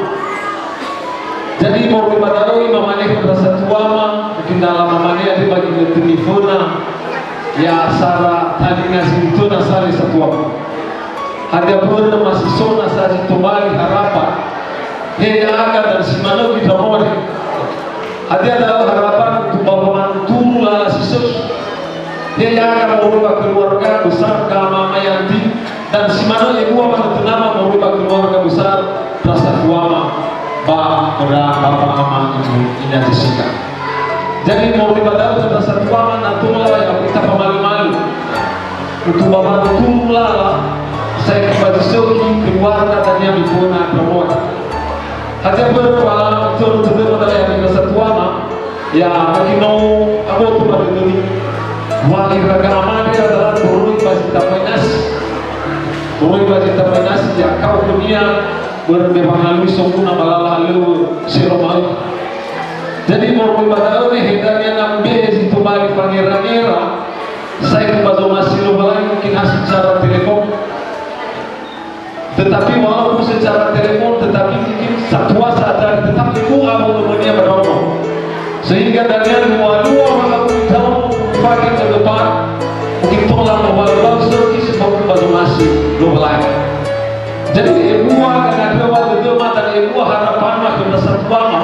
Jadi moroi ba da'ö imane khö ndra satuama, mungkin dalam mamane andre ba ginötömi föna, ya sara talinga zi nitöna sare satuama. Hadia börö ma si so nasa zi tobali harapan, he ya'aga dan si manö zi ndra'o andre. Hadia da'ö harapan utu ba wangaturu lala si sökhi, he ya'aga moroi ba keluarga besar ga'ama ama Yanti, dan si manö ebua wangatö nama moroi ba keluarga besar ndra satuama ba ndra bapa ama ibu ina Jessica. Jadi moroi ba da'ö khö ndra satuama na tola ya'aga ita famalö-malö. Utu ba wangaturu lala, sa'ae ba zi sökhi keluarga dania miföna ndra'o andre. Hadia börö wa tölu tödöma da'ö ya'aga ndra satuama, ya mungkin no aboto ba dödömi. Wa ira ga'ama andre adalah moroi ba zi tambai nasi. Moroi ba zi tambai nasi, ya kau khönia, börö me wangalui soguna ba lala halöŵö si no ma'ökhö. Jadi moroi ba da'ö ne he dania na ube'e zi tobali fangera-ngera, sa'ae ba zomasi Lowalangi mungkin ha secara telepon. Tetapi walaupun secara telepon, tetapi mungkin satua saat hari tetap ibu abo nomönia ba ndraono. Sehingga dania lua-lua wa'auri ndraono fage ke depan, mungkin tola mobaöbaö sökhi si fao ba zomasi Lowalangi. Jadi ebua gangandröwa dödöma dan ebua harapanma khö ndra satuama.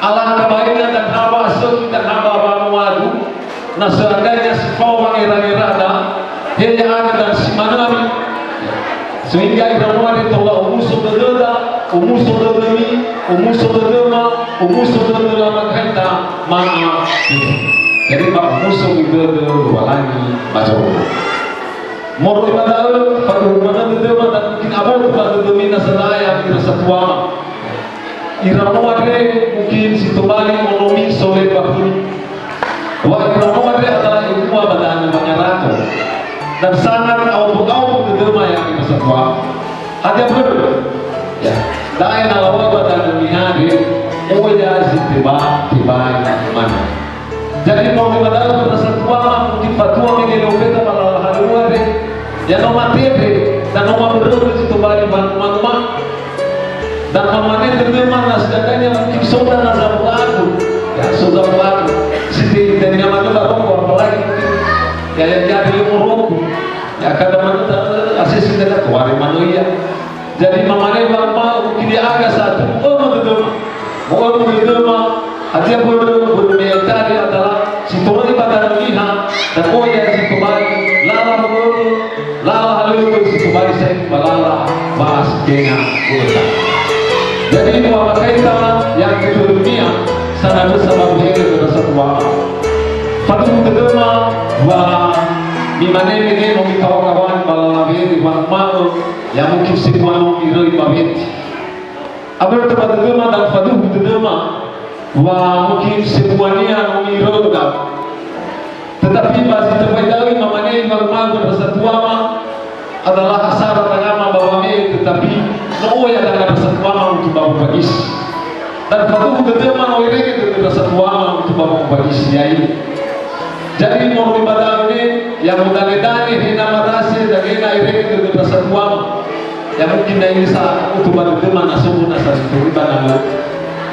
Alangkah baina dan ha wa'asökhi dan ha ba wamuadu, na söndra si fao wangerangera da, he ya'aga dan si manö ami. Sehingga ira moa andre tola omuso dödöda, omuso dödömi, omuso dödöma, omuso dödö lama gaita, ma'a. Jadi, ba omuso dödö Lowalangi ba zorugo. Moroi ba da'ö, faduhu manö dödöma dan mungkin aboto ba dödömi na sa'ae ira satuama. Ira moa andre mungkin si tobali onomi sole ba khömi. Wa ira moa andre adalah ebua ba danö wangarato. Dan sangat aombö-aombö dödöma ya'ami ira satuama. Hadia mbörö? Ya, da'e na lawa'ö ba danö Niha andre, oya zi teba-, tebai manö. Jadi, moroi ba da'ö ira satuama, mungkin fatua mege lö ofeta ba lala halöŵö andre, ya no mate andre, na no mabörö zi tobali wanuma-numa. Dan mamane dödöma na sa'ae mungkin so dana zabuagu. Ya, so zabuagu. Si te-, tenga manö ba roko, apalagi mungkin ya, ya, ya, di limo roko. Ya, kada manö ta-, asesi dana toare manö ia. Jadi, mamane wa'öma, mungkin ya'aga satu, mo'ömö dödöma. Mo'ömö dödöma, hadia mbörö, mbörö me ya'ita andre adalah si toröi ba danö Niha, dan oya zi tobali, lala mabörö, lala halöŵö si tobali sa'ae ba lala wa'asi tenga u'öta. Jadi, wa'amakaita yang keturunia, sanandrösa ba wehede ira satuama. Faduhu dödöma, wa mimane mege no mikawa-kawai ba lala wehede wa'öma'ö, ya mungkin sebua no miröi ba wehede. Abörö ba dödöma dan faduhu dödöma, wa mungkin sebuania no miröi da. Tetapi ba zi tebai da'ö mamane wa'öma'ö ira satuama adalah hasara tangama ba wame'e, tetapi no oya danga ira satuama untuk ba mubagisi. Dan faduhu dödöma no irege dödö ira satuama untuk ba mubagisi ya'ia. Jadi, moroi ba da'ö ne, ya modane-dane he na marase, dangena irege dödö ira satuama. Ya, mungkin na ini sa untuk ba dödöma na so na sa sitori ba na.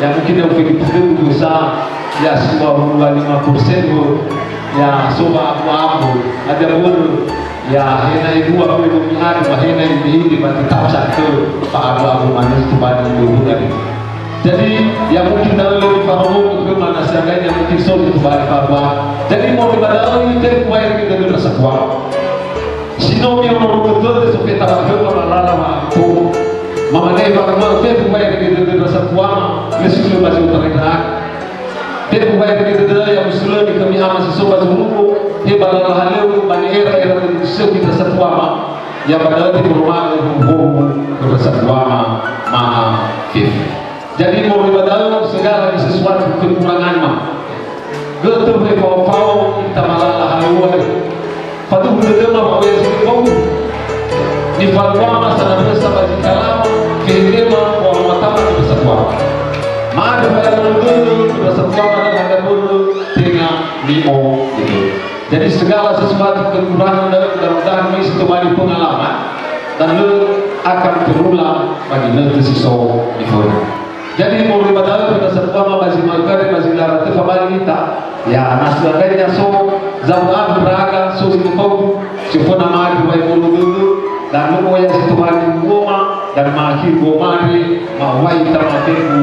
Ya, mungkin na ufegi dödö sa, ya, si dua puluh lima persen, ya, so ba abu-abu. Ada pun, ya, he na ibu aku ibu mi adu, ba he na ini, ini, ba tetap satu, ba abu-abu manus tu ba di ibu tadi. Jadi, ya mungkin da'ö lö mifarongo'ö khöma na siagai ya mungkin so tobali fa'abua. Jadi, moroi ba da'ö ite kuae kita dulu satuama. Si no mi'onorogö dödö sofeta ba khöma ba lala wa'ato. Mamane wa'öma'ö fefu kuae kita dulu satuama, lö si lö ba zi otarai ndra'aga. Fefu kuae kita dödö ya musulö ni khömi ama si so ba zorugo, he ba lala halöŵö, ba ni'era-era dödö si so kita satuama. Ya ba da'ö teforoma'ö howu-howu ira satuama ma'a fefu. Jadi, moroi ba da'ö segala sesuatu kekuranganma. Götö he fao-fao ita ba lala halöŵö. Faduhu dödöma ba oya zi fao. Nifaluama sanandrösa ba zi kalama, fehedema, wa matama ira satuama. Ma'andrö ba ira dödö, ira satuama dan ada börö, tenga mi'o dödö. Jadi, segala sesuatu kekurangan dalam, mudah-mudahan ini tobali pengalaman dan lö akan terulang bagi nötö si so di föna. Jadi, moroi ba da'ö ira satuama ba zi ma'ökhö andre ba zi lara töfa bali ita. Ya, na siagai ya so, zabuagu ndra'aga, so zi fao, si föna mari ba wa'ato dödö, dan lö oya si tobali u'öma, dan ma'akhir u'öma andre, ma'owai ita ma'afefu.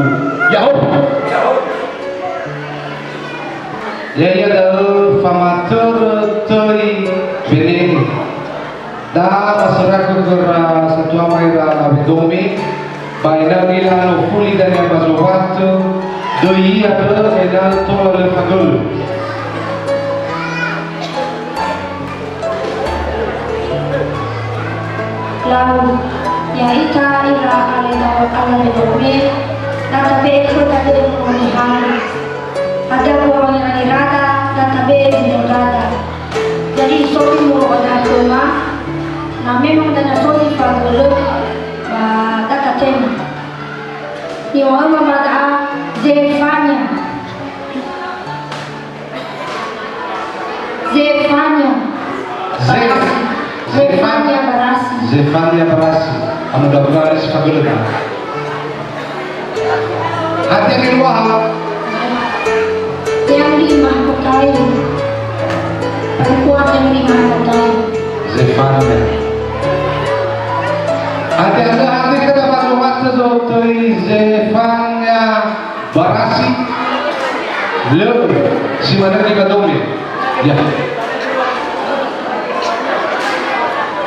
Ya'ahowu! Ya'ia da'ö famatörö töi Benehe. Da ba sörakö khöra satuama ira Wedome, ba ena'ö nila'a nofuli dania ba zowatö, döi ia da'ö ena'ö tola lö fagölö. Lau, ya'ita ira ale da'ö ala Wedome, da tabe'e khöda dödö moroi hali. Hadia mbu'ö wangerangera da, da tabe'e zi no dada. Jadi, isofu muro ba da'ö khöma, na memang dania so zi fagölö, ba da tatema. Niŵa'öma ba da'a Zefania. Zefania. Ze-, Barasi. Ze-, Zefania Barasi. Zefania Barasi. Mudah-mudahan si fagölö da. Hadia geluaha? Yang lima kotai. Perempuan yang lima kotai. Zefania. Hadia, hadia, hadia kada ba zowatö zotoi Zefania Barasi. Lö, si manö Nikodeme. Ya.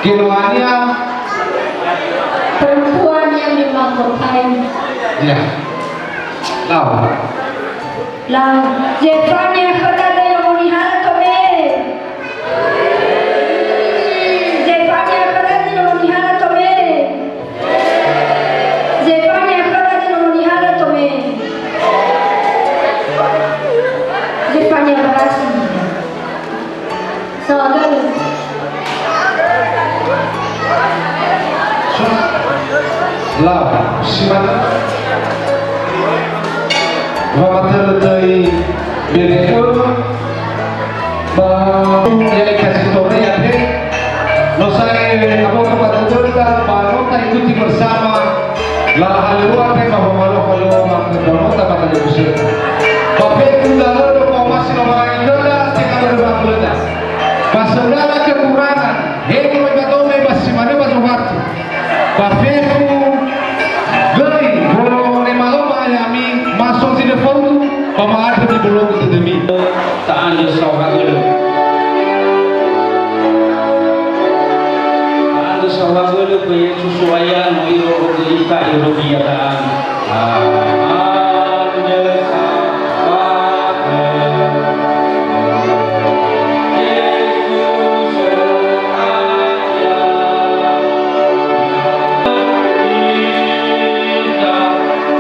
Geluahania. Perempuan yang memangkotai. Ya. Lau. Lau. Zefania khöda döi nomo niha lö tome. Zefania khöda döi nomo niha lö tome. Zefania khöda döi nomo niha lö tome. Zefania berhasil. Saohagölö. Lau, si manö. Wamatörö döi Bere'ö, ba ya ikasi tore ya, Bre. No sa'ae aboto ba dödöda, ba no ta'ikuti bersama. Lala halöŵa te ba wamaluo-faluo ba mota ba talifusöda. Ba fefu da'ö do fa'omasi Lowalangi khöda, tenga börö wa'abölöda. Ba saudara kekurangan, he moroi ba dome ba si manö ba zowatu. Ba fefu göi, wolo'ö ma'öma ya'ami, ma so zi lö faudu, ba ma'andrö mibologu dödömi. Ta'andrö saohagölö. Ta'andrö saohagölö khö Yesu So'aya, no Irörogö ita, Irörögi ya'ita. Ta'andrö saohagölö. Yesu So'aya. Ita,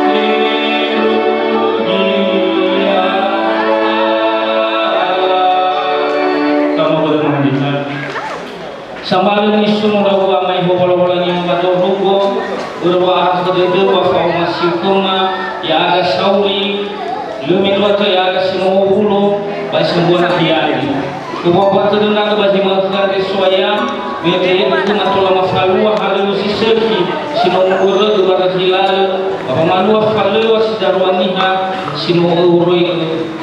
Irörögi ya'ita. Kamu boleh menghadirkan. Sambalö nisu no ndra'ugö ama ihowa Lowalangi ba zorugo, börö wa'ahakhö dödö ba fa'omasi khöma, ya'aga sauri, lö mendrua töi ya'aga si no owulo, ba sambua nahia. Kebuabuatörö ndra'ugö ba zi ma'ökhö andre So'aya, me te'e'e khöma tola mafalua halöŵö si sökhi, si no u'orögö ba dahi lalö, ba wamalua falöŵa si darua niha, si no ö'oroi'ö.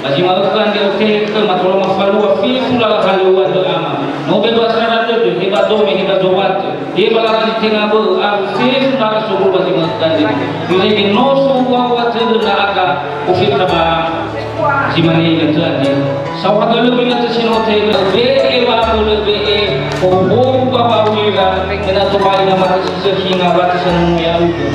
Ba zi ma'ökhö andre ötehe khöma tola mafalua fefu lala halöŵö andrö ama. No be ba sara dödö, he ba dome, he ba zowatö, he ba lala zi tenga bö'ö, awö fefu lala sowulo ba zi ma'ökhö andre. Irege no sowuawa tödö ndra'aga, ofeta ba zi mane inötö andre. Saohagölö inötö si no te'e'e, be'e wa'abölö be'e, hou-hou ba wa'aurira, ena'ö tobali namati si sökhi ngawati sanunu ya'ugö.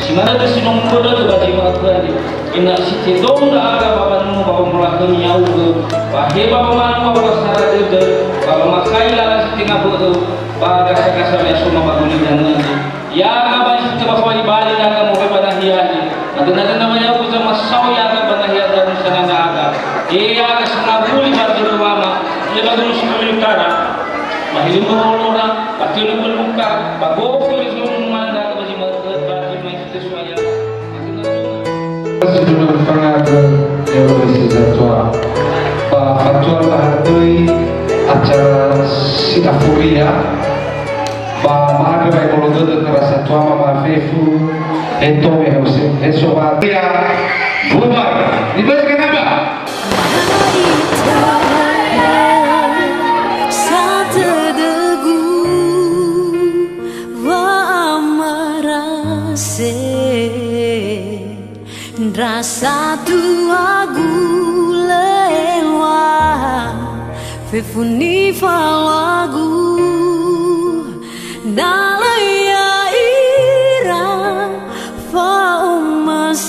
Si manö si no mbörögö ba zi ma'ökhö andre. Ena'ö si tedou ndra'aga ba wanua ba wamolakhömi ya'ugö, ba he ba wamalua ba sara dödö, ba wamakai lala si tenga bö'ö, ba gasa-gasa me asoma ba gulidanö andre. Ya'aga ba zi fita ba fao ibali ndra'aga moroi ba nahia andre. Ba döna-döna wa ya'ugö zamasao ya'aga ba nahia Danusana ndra'aga. He ya'aga sangawuli ba dödö wama, he ba dödö si utara. Ba he lima olora, ba tölu beluka, ba gofu lezonu manda ba zi ma'ökhö, ba zi ma'ökhö. Sindruhu fangagö, ewe si zatua. Ba fatua lahatoi acara si afuria. Ba ma'andrö ba ebolo dödö khöra satua mama fefu, eto me hose, he sobat. Ya, bubar. Ibas kenapa? Satedegu wa'amara se ndra satua gulöŵa fefu nifaluagu, na lö ya'ira fa'omasira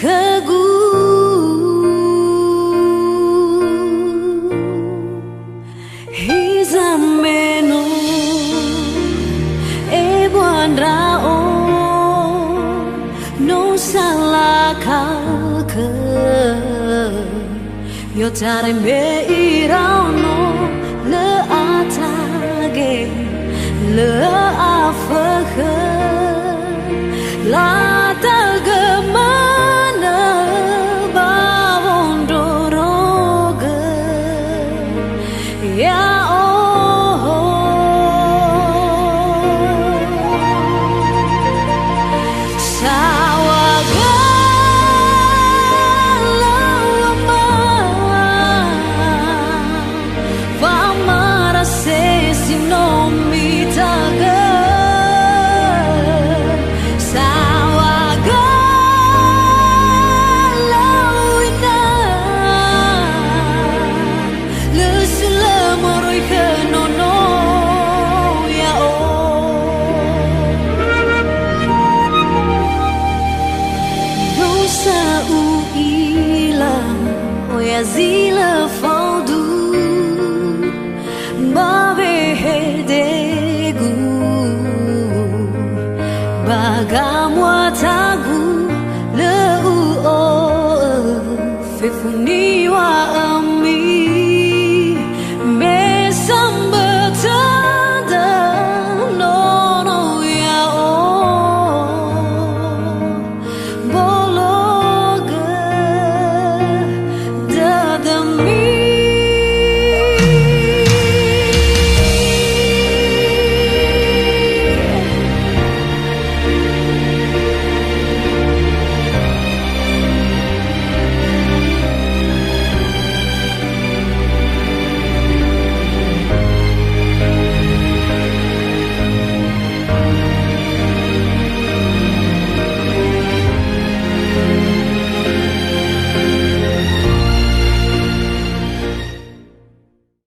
khögu. Hiza me no ebua ndra'o, no salakha khö. I'otarai me iraono, lö atage, lö afökhö.